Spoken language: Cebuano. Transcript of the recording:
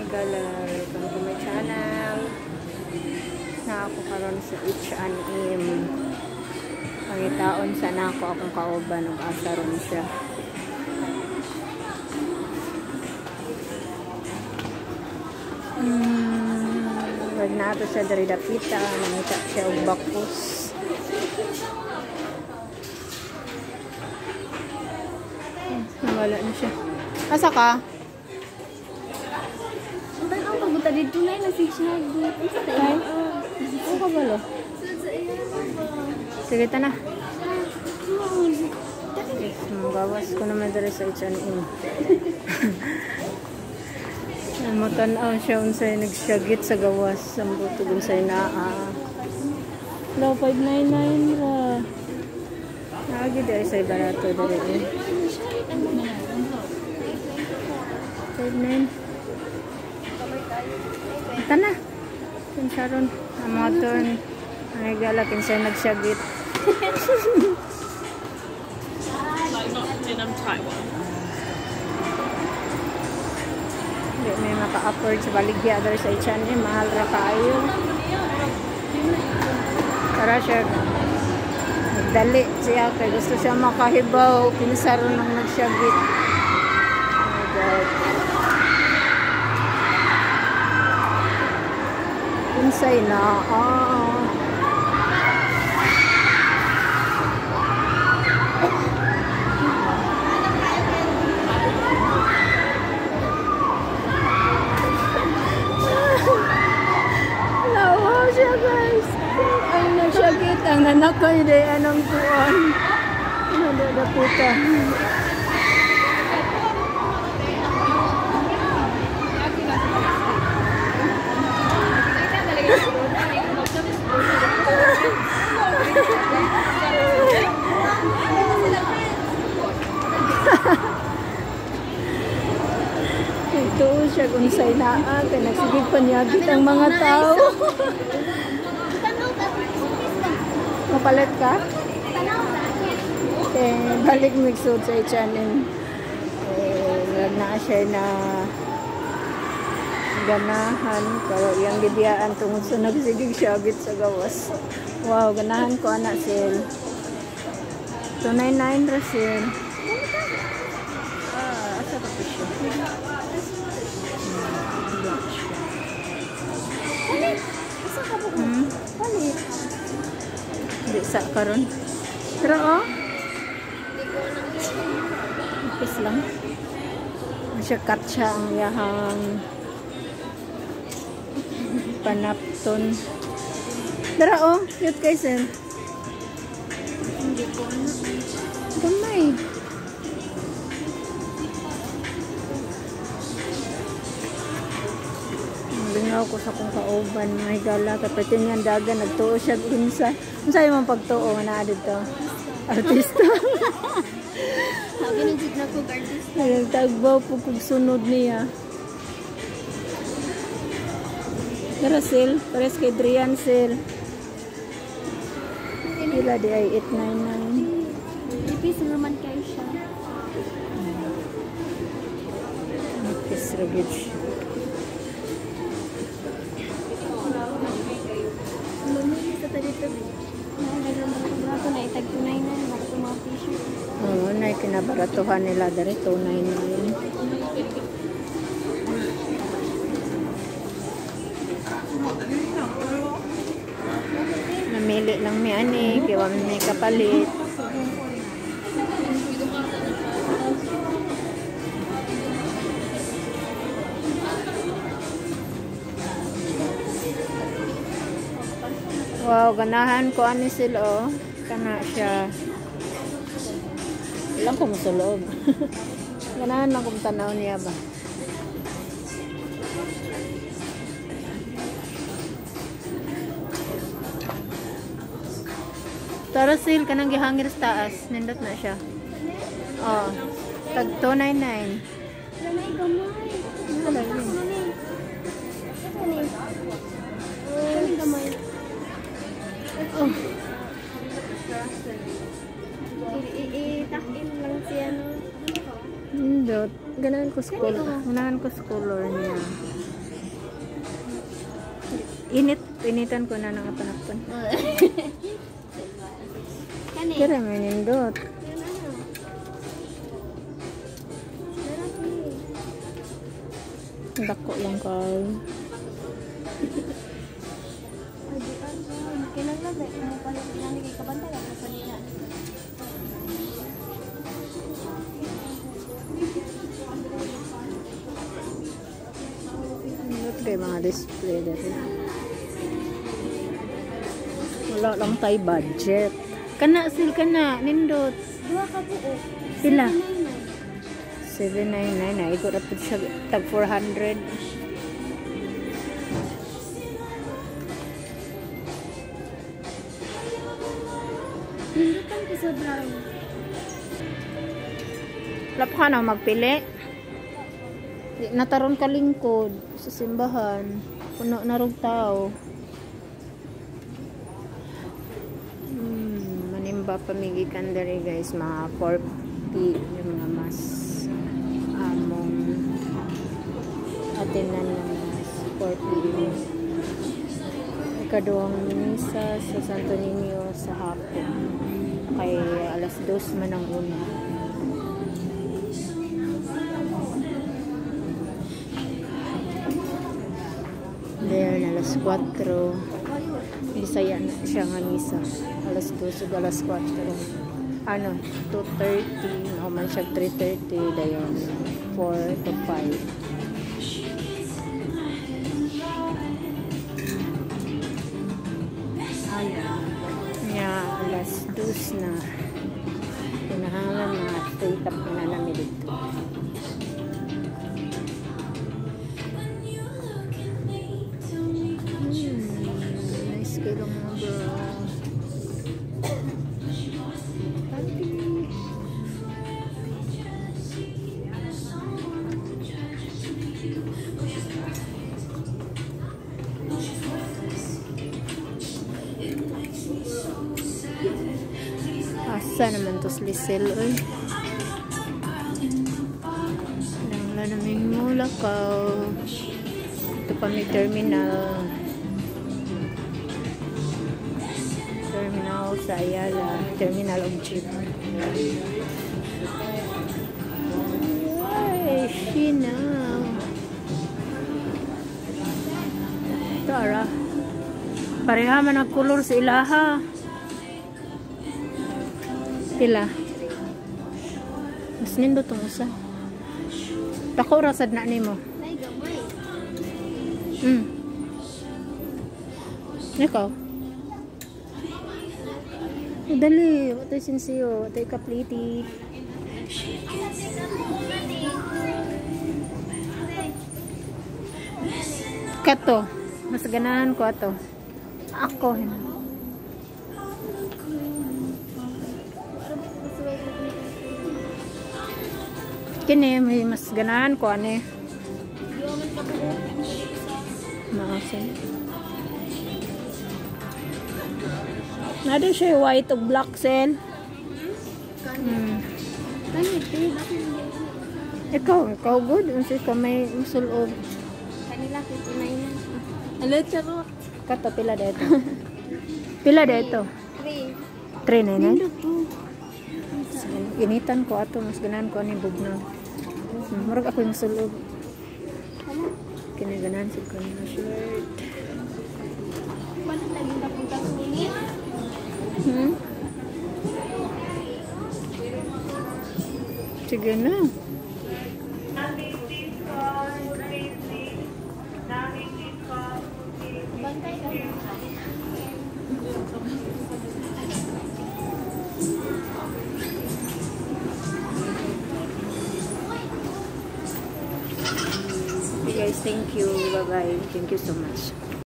Gala, welcome to my channel. Na ako karon sa H&M. Pangitaon sa nako akong kauban ug asa ron siya. Wag na ato siya diri dapita, mangita siya og bakos. Wala na siya. Asa ka? Ang paguta dito na yung nagsisyagit. Ay, ano ka ba lo? Sige, ta na. Gawas ko naman diri sa H&M. Matanaw siya unsay nagsyagit sa gawas. Ang butog unsay naa. Hello, 599 ra. Naagi diri sa barato diri. 59. Tana. Kinsa ron ang mga turn. Ay gala kinsay nagsyagit. Like not denim tight one. Hindi may maka-afford sa baligya diri sa H&M, mahal ra kaayo. Tara siya. Nagdali siya kay gusto siya makahibaw kinsa ron ang nagsyagit. Oh my God. Kinsay na. Ah. Lawa siya, guys. Ang nasyagit, ang nanakay day anong tuon. Nadadaputan. Ito siya kung sa inaan, kaya nagsigig panyagit ang mga tao. Mapalit ka? Eh, balik migsuot sa H&M. Eh, na siya na ganahan. Pero iyang gibiyaan tungod sa nagsigig syagit sa gawas. Wow, ganahan ko anak sil. 299 ra sil. Ah, asa pa siya? Black siya. Palit! Asa ka ba? Palit. Di sa karon. Pero oh. Ipis lang. Siya cut siya ang iyahang panapton. Dara oh, cute kay sir. Hindi ko na. Gamay. Lingaw ko sa kong kauban, mga higala. Kapit niyan dagan, nagtuo siya unsa. Unsa imong pagtuo na dito? Artista. Sabi ng jud na ko artista. Nagtagbaw po kog sunod niya. Dara sil, pares kay Drian sil. Pila di ay 899. Ipis naman kayo siya. Nipis ra gyud siya. Mamili sa ta dito. Ako na itag 299 para sa mga t-shirt. Oo, na kinabaratuhan nila diri 299. Namili lang mi ani, kay wa mi may kapalit. Wow, ganahan ko ani sila oh. Kana siya. Ilang ko mo sa loob. Ganahan lang kung tanaw niya ba. Tara sil, kanang gihangir sa taas. Nindot na siya. Oh, tag 299. Gamay, gamay. Wala yun. Ano gamay? Oh. I-takin lang siya no. Nindot. Ganahan ko sa color. Ganahan ko sa color niya. Init, initan ko na ng apanapon. Kani. Kira may nindot. Dako lang kay. Kinanglan ba? Kung palit na kay kabantay ako sa nila. Nindot kay mga display dito. Wala lang tayo budget. Kana sil kana nindot. Duha ka buo. Pila? 799 na igo ra pud siya tag 400. Nindutan ko sa brown. Wala pa ka na magpili. Di nataron ka lingkod sa simbahan. Puno na rog tao. Manimba pamigikan diri guys, mga 4P yung mga mas among atinan na mas 4 p.m. Ikaduhang misa sa Santo Niño sa hapon. Kay alas 2 man ang una. Then alas 4 Bisaya na siya nga misa. Alas 2 ug alas 4. Ano, 2:30, mahuman siya 3:30, dayon 4 to 5. Nya alas 2 na. Kinahanglan mga 3 tap na nami dito. Nice kayo mga bro. Panty. Asa naman to slisel oy. Wala naming mulakaw. Ito pa may terminal. Terminal sa Ayala. Terminal of jeep. Ay, Sheena. Ito ara. Pareha man ang kulor sa ilaha. Pila. Mas nindot tong usa. Dako ra sad na nimo. Ay, gamay. Ikaw. Dali, watay sinsiyo, watay kapliti. Kato, mas ganahan ko ato. Ako. Kini, may mas ganahan ko ani. Maasin. Nado siya white o black cell. Ikaw good. Unsa ka may musulob. Kanila 59. Alo, charot. Kato pila dito. Pila dito. 3. 399. Initan ko ato mas ganahan ko ani bugnaw. Murag ako yung sulob. Kini ganahan sad ko ni shirt. Wala lagi napunta sa minit. Sige na. Bantay ka. Hey guys, thank you. Bye-bye. Thank you so much.